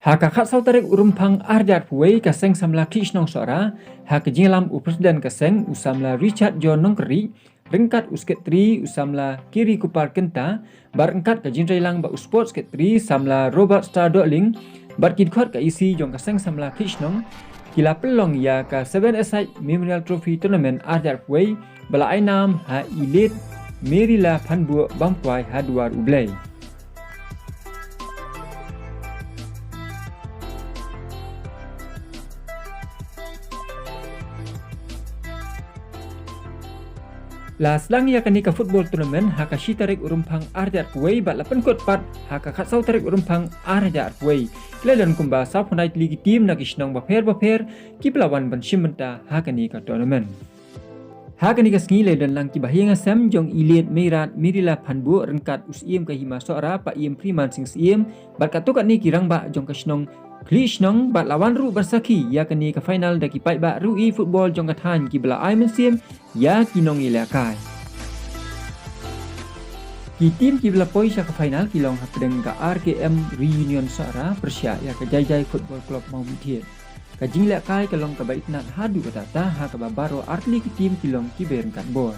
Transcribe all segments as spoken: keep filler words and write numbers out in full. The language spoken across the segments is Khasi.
Ha ka khatsaw tarik u Rymphang arhajar arphew wei, ka Seng Samla Khlieh Shnong Sohra, ha ka jingïalam u President ka Seng, u Samla Richard John Nongkyrrieh, ryngkat u Secretary u Samla Kiri Kupar Kynta, bad ryngkat ka jingtrei lang bad u Sports Secretary Samla Robert Star Dohling, bad ki dkhot ka E C jong ka Seng Samla Khlieh Shnong, ki la pynlong ïa ka Seven Eside Memorial Trophy Tournament arhajar arphew wei, ba la ai nam ha i Late Merila Phanbuh Bamkwai ha Dwar U Blei. La sdang ïa kane ka football tournament ha ka shi tarik u Rymphang arhajar arphew wei, bad la pynkut pat ha ka khatsaw tarik u Rymphang arhajar arphew wei. Ki la don kumba sawphew khyndai tylli ki team na ki shnong bapher bapher, ki ba la wan ban shim bynta ha kane ka tournament. Ha kane ka sngi la don lang ki bahaïing hasem jong i Late Meirad Merila Phanbuh ryngkat u Syiem ka Hima Sohra, Paiem Freeman Sing Syiem, bad katto katne ki rangbah jong ka shnong Khlieh Shnong, bad la wan ruh ban sakhi ïa kane ka final da ki paidbah ruh i football jong ka thaiñ, ki ba la ai mynsiem ïa ki nongïalehkai. Ki team ki ba la poi sha ka final ki long hapdeng ka R K M Reunion Sohra pyrshah ïa ka Jaijai Football Club Mawmynthiat. Ka jinglehkai ka long kaba itynnad haduh katta katta, ha kaba baroh artylli ki team ki long ki ba ryngkat bor.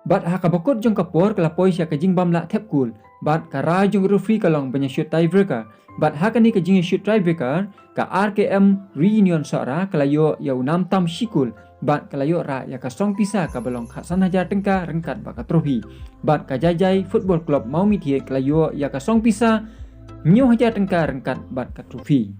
Bad ha kaba kut jong ka por ka la poi sha ka jingbam lah thep kul. Bad ka rai jong ka referee ka long ban ïa shoot tiebreaker. Bad ha kane ka jingïa shoot tiebreaker, ka R K M Reunion Sohra ka la ïoh ïa u nam tam shi kul. Bad ka la ïoh rah ïa ka song pisa kaba long khatsan hajar tyngka ryngkat bad ka trophy. Bad ka Jaijai Football Club Mawmynthe ka la ïoh ïa ka song pisa hynñiew hajar tyngka ryngkat bad ka trophy.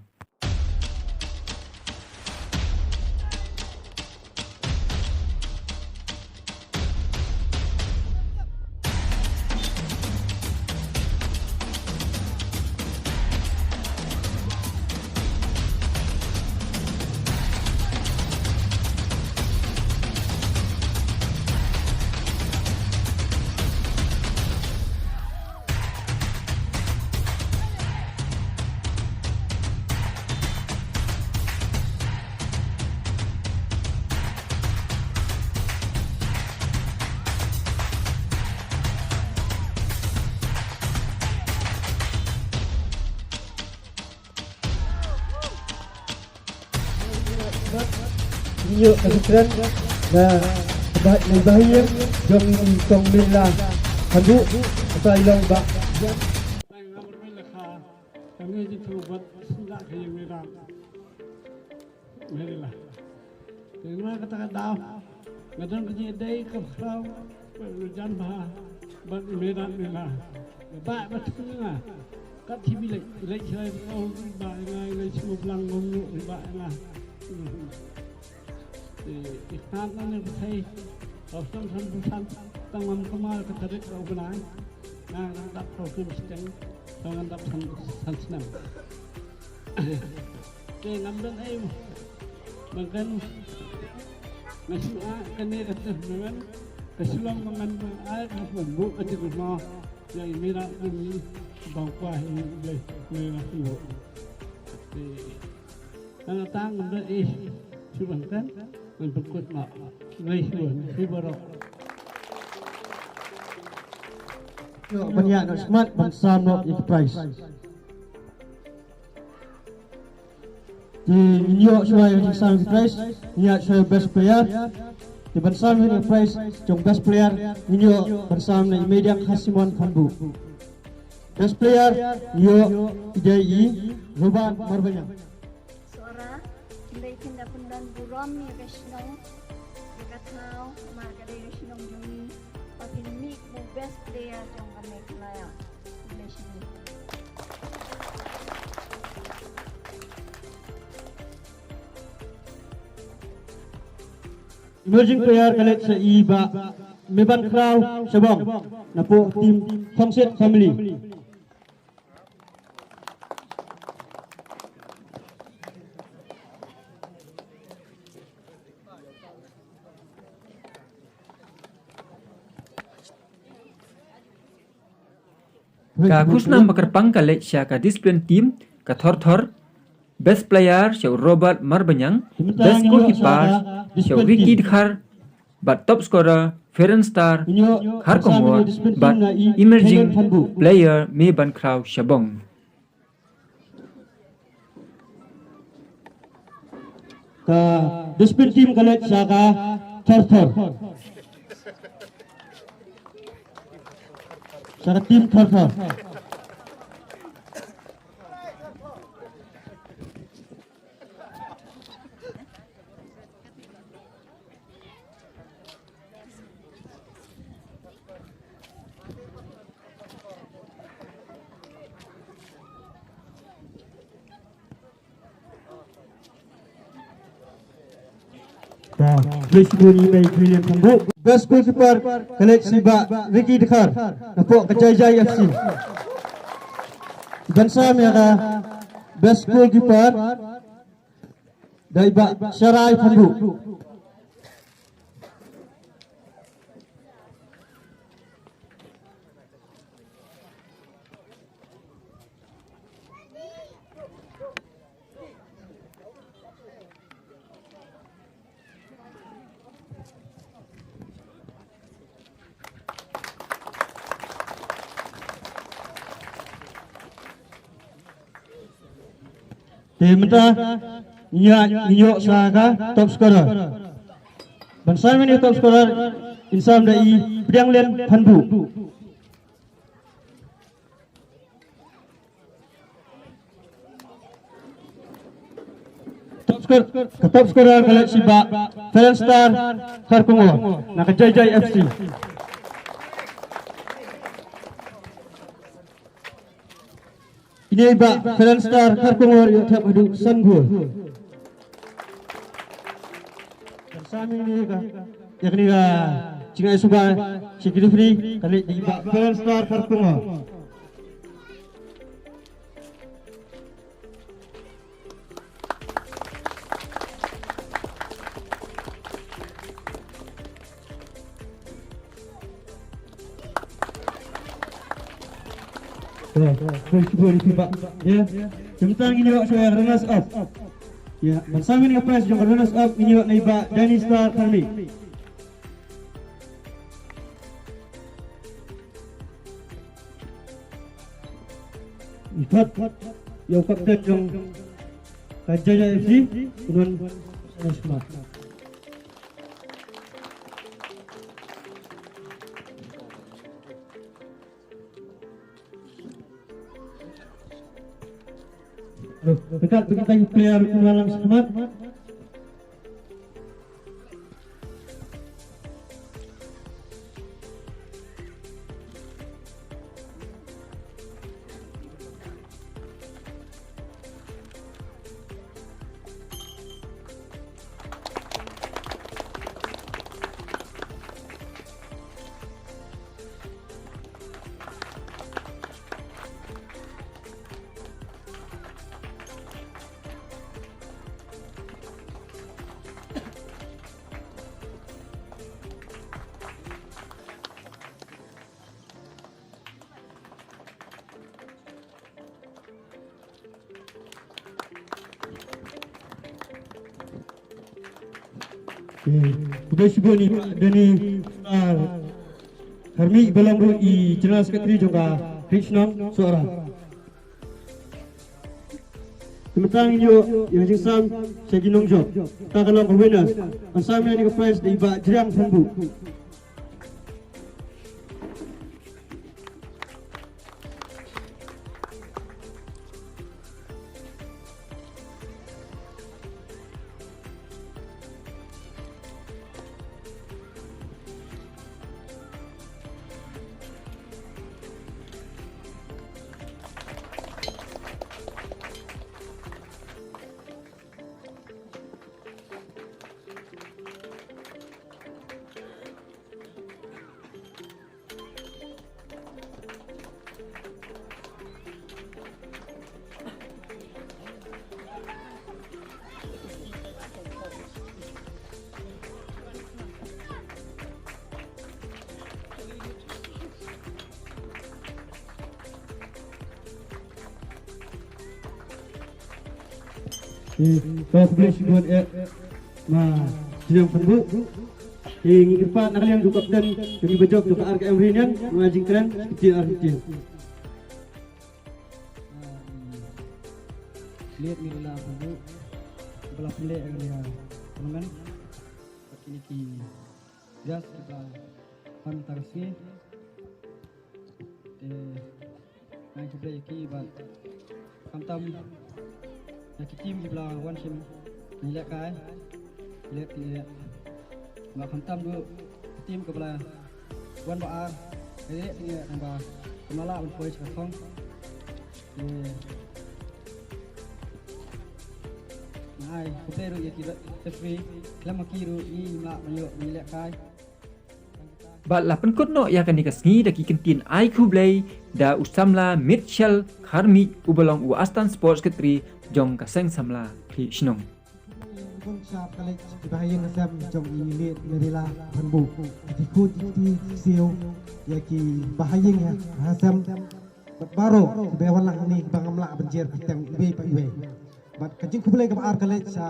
Ïoh ka jingkren na Bah Lei Bahir jong i Tong Mela Khandu, ka sa i long ba. Kane jingthmu bad sngewbha ka ïing Mela. Mela. Te namar kata ka daw nga don ka jingïadei ka khraw bad rujan bha bad Mela Mela. Ba ba thung nga. Kat hi bi leit leit shai ko ba nga leit sngewblang ngom nu ba nga. Te i khnat na ne bthei. Ka song san busan tang mam kamal ka tarik ka ubnai. Nga nga dap ka song steng. Tang nga dap san san snem. Te ngam don ei. Bangkan nga shu a kane ka teh memang ka Shillong bangkan bang ai ka shu bu ka teh ma. Ya i Mela ni bang kwa hi ni blei Mela shu. Te Nang tang da eh shu bangkan ngan pekut ma. Ngai shu ngai shu barok. Yo, ban ïa no smat ban sam no i prize. Ti nyo shu ai ban sam i prize, nya shu best player. Ti ban sam i prize jong best player, nyo ban sam na i Mediang Khasimon Khanbu. Best player, yo, ijai i Robert Marbanyang. Sora, ndai phin da pynban burom ïa ka shnong, ïa ka thaw, namar ka dei ka shnong jong ngi, ba phin mih kum u best player jong ka Meghalaya. Khublei shibun. Emerging player ka leit sha i Bah Mebankhraw Shabong, napoh team Thongsit family. Ka khusnam ba kyrpang ka leit sha ka discipline team, ka Thorthor, best player sha u Robert Marbanyang, best goalkeeper sha u Ricky Dkhar, bad top scorer Feren Star, Kharkongor, bad emerging player Mebankhraw Shabong. Ka discipline team ka leit sha ka Thorthor. Sha ka team Thorthor. Best goalkeeper ka leit sha i Bah Ricky Dkhar, napoh ka Jaijai F C. Ban sam ïa ka best goalkeeper da i Bah Sharai Phanbu. Te mynta ngi ïa ngi ïoh sa ka top scorer. Ban sa mynta top scorer. Kin sam da i Pdianglen Phanbuh. Top scorer, ka top scorer ka leit sha i Bah Feren Star Kharkongor na ka Jai Jai F C. Ine i Bah Feren Star Kharkongor ïoh thep haduh san gol. Kan sa ïa kane ka, ïa kane ka jingai suba sha ki referee, ka leit da i Bah Feren Star Kharkongor. Te, te, te, cuba di feedback. Ya. Tang ngin ïoh sha runners up. Ya, ban sam ïa ka prize jong runners up ngin ïoh na i Bah Danny Star Kharmih. Ipat ïa u kapten jong ka Jai Jai F C, Unon Smart. Loh, dekat, dekat lagi player Kuala Semat. Khublei shibun ïa i Dani Star Kharmih, ba long ruh i General Secretary jong ka Ri Shnong Sohra. Te mynta ngin ïoh ïa ka jingsam sha ki nongjop. Kata ka long ka winners. Ban sam ïa kane ka prize da i Bah Jriang Phanbuh. Te, to khublei shibun ïa i Ma Jriang Phanbuh. Te ngi kyrpad na ka liang jong u kapten, jong ngi ba jop jong ka R K M Reunion, Nongai Jingkren, Kynthei Arhyntin. Late Mirela Phanbuh, ba la pynleh ïa ka tournament. Bad kine ki judge kiba wan mynta ka sngi. Te ngai khublei ïa ki bad khamtam ïa ki team kiba la wan shim ïalehkai. Leh ki leh. Bad khamtam ruh ki team kiba la wan ba ar. Leh ki leh naba kum la lah ban poi sha ka thong. Te ngai khublei ruh ïa ki referee, khlem ma ki ruh ngim lah ban ïoh ban ïalehkai. Bad la pynkut noh ïa kane ka sngi da ki kyntien ai khublei da u samla Mitchell Kharmih uba long u Assistant Sports Secretary jong ka seng samla Khlieh Shnong. Bun shap ka leit ki bahaïing hasem jong i Late Mirela Phanbuh. Ki khun ki kti ki ksiew ïa ki bahaïing hasem. Bad baroh kiba wan lang hangne kiba ngam lah ban jer kyrteng iwei pa iwei. Bad ka jingkhublei kaba ar ka leit sha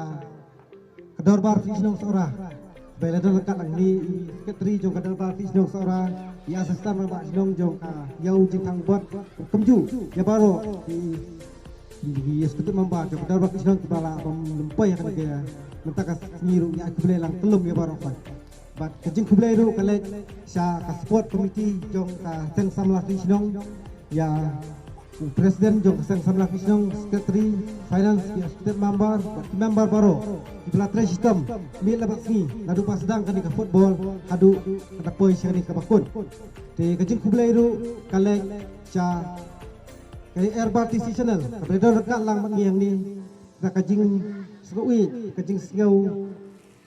ka Dorbar Khlieh Shnong Sohra. Ba la don ryngkat lang hangne i Secretary jong ka Dorbar Khlieh Shnong Sohra, i Assistant Rangbah Shnong jong ka Ïew Jingthang Bad, kumjuh ïa baroh ki, ki Executive Member jong ka Dorbar Khlieh Shnong kiba la bam lem poi ha kane ka mynta ka sngi ruh, ngi ai khublei lang kyllum ïa baroh. Ka jingkhublei ruh ka leit sha ka sport committee jong ka Seng Samla Kri Shnong, ïa u president jong ka Seng Samla Kri Shnong, secretary, finance, ïa secretary member, bad ki member baroh kiba la trei shitom miet la bad sngi naduh ba sdang kane ka football haduh kata poi sha kane kaba kut. Te ka jingkhublei ruh ka leit sha ka Air Bar T C channel kaba la don ryngkat lang bad ngi hangne, da ka jingsngew, ka jingsngew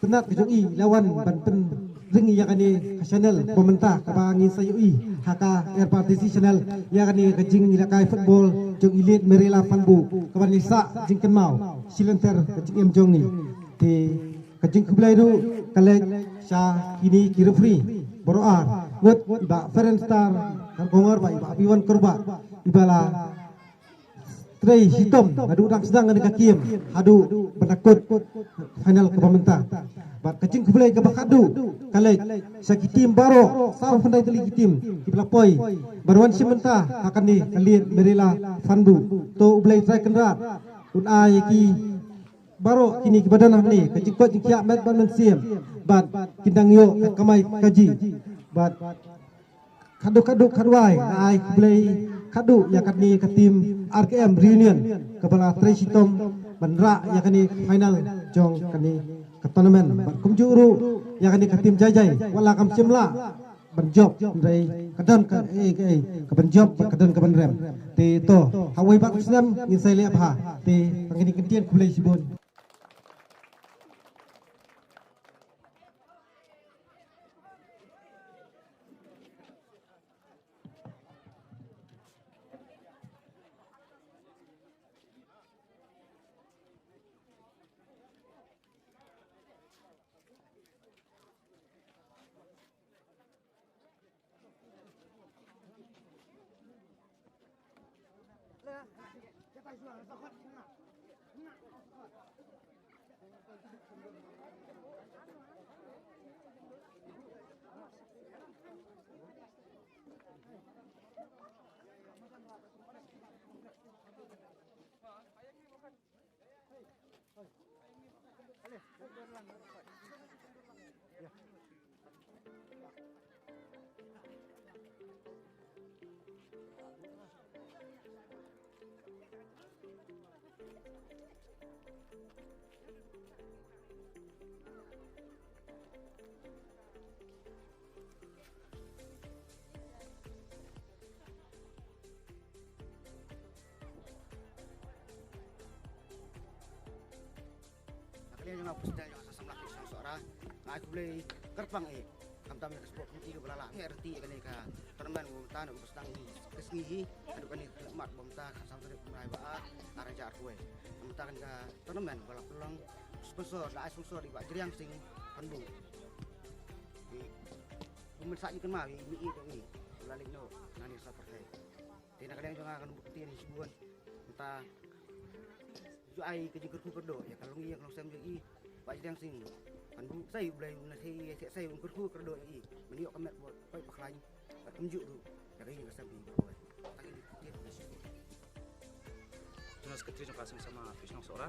tynnat ka jong i la wan ban pynring ïa kane ka channel ba mynta kaba ngi sa ïohi ha ka Air Bar T C channel ïa kane ka jingïalehkai football jong i Late Merila Fanbu kaba ngi sah jingkynmaw shilynter ka jingim jong ngi. Te ka jingkhublei ruh ka leit sha kine ki referee baroh ar, ngut i Bah Feren Star Kharkongor bad i Bah Abiwan Kyrpad, iba la trei shitom naduh dang sdang kane ka kem haduh ban da kut final kaba mynta. Bad ka jingkhublei kaba khatduh ka leit sha ki team baroh, saw phew khyndai tylli ki team kiba la poi ban wan shim bynta ha kane ka Late Merila Fanbu. To U Blei Trai Kynrad un ai ïa ki baroh kine kiba don hangne ka jingkoit jingkhiah met bad mynsiem, bad kin dang ïoh ka kamai kajih. Bad khatduh khatduh khatwai nga ai khublei khatduh ïa kane ka team R K M Reunion kaba la trei shitom ban rah ïa kane ka final jong kane ka tournament. Bad kumjuh ruh ïa kane ka team Jai Jai, wat la kam shym lah ban jop, hynrei ka don kaei kaei kaban jop bad ka don kaban rem. Te to, ha uwei pat u snem ngin sa ïaleh bha. Te tang kine ki kyntien, khublei shibun. Na ka liang jong nga, president jong ka Seng Samla Kri Shnong Sohra, nga ai khublei kyrpang eh khamtam ïa ka sport committee ba la lah heh ryntih ïa kane ka tournament ba mynta, naduh ba sdang hi ka sngi hi haduh kane ka khyllipmat ba mynta, ka san tarik u bnai ba ar, ar hajar arphew wei. Mynta kane ka tournament ba la pynlong sponsor, la ai sponsor da i Bah Jriang Singh Hanbung. Te kumba sah jingkynmaw ïa i mei jong ngi ba la leit noh nangne sha pyrthei. Te na ka liang jong nga, nga kyntu ïa i shibun, mynta ju ai ka jingkyrkhu kyrdoh ïa ka longïing ïa ka longsem jong i Bah Jriang Singh Hanbung. Sa ïa U Blei un sa ïa, sa ïa un kyrkhu kyrdoh ïa i ban ïoh ka met ba koit ba khlaiñ, bad kumjuh ruh ïa ka ïing ka sem jong i baroh. Tang kine ki ktien. General Secretary jong ka Seng Samla Kri Shnong Sohra.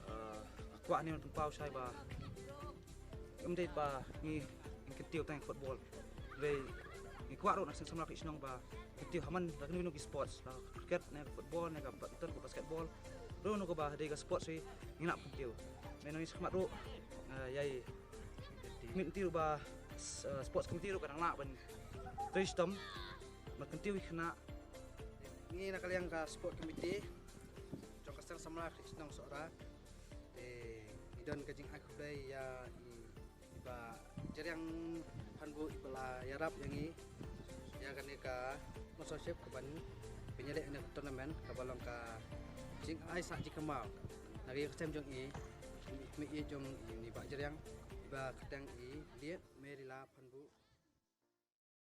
Eh, nga kwah hangne ban pynpaw shai ba ym dei ba ngi, ngi kyntiew tang ïa ka football. Hynrei ngi kwah ruh na Seng Samla Kri Shnong ba kyntiew ha man la kano kano ki sports, la cricket ne ka football ne ka badminton ka basketball, ruh kano kaba dei ka sports hi ngi lah kyntiew. Mynta ngi shakhmat ruh, eh, ïa i committee ruh ba, eh, sports committee ruh ka dang lah ban trei shitom ban kyntiew ïa ki khynnah. Ngi na ka liang ka sport committee jong ka Seng Samla Kri Shnong Sohra, te ngi don ka jingai khublei ïa i Bah Jriang Hanbung iba la ïarap ïa ngi ïa kane ka sponsorship kaban pynïaleh ïa kane ka tournament kaba long ka jingai sah jingkynmaw na ka ïing ka sem jong i, i mei jong i Bah Jriang, iba kyrteng i Late Merila Hanbung.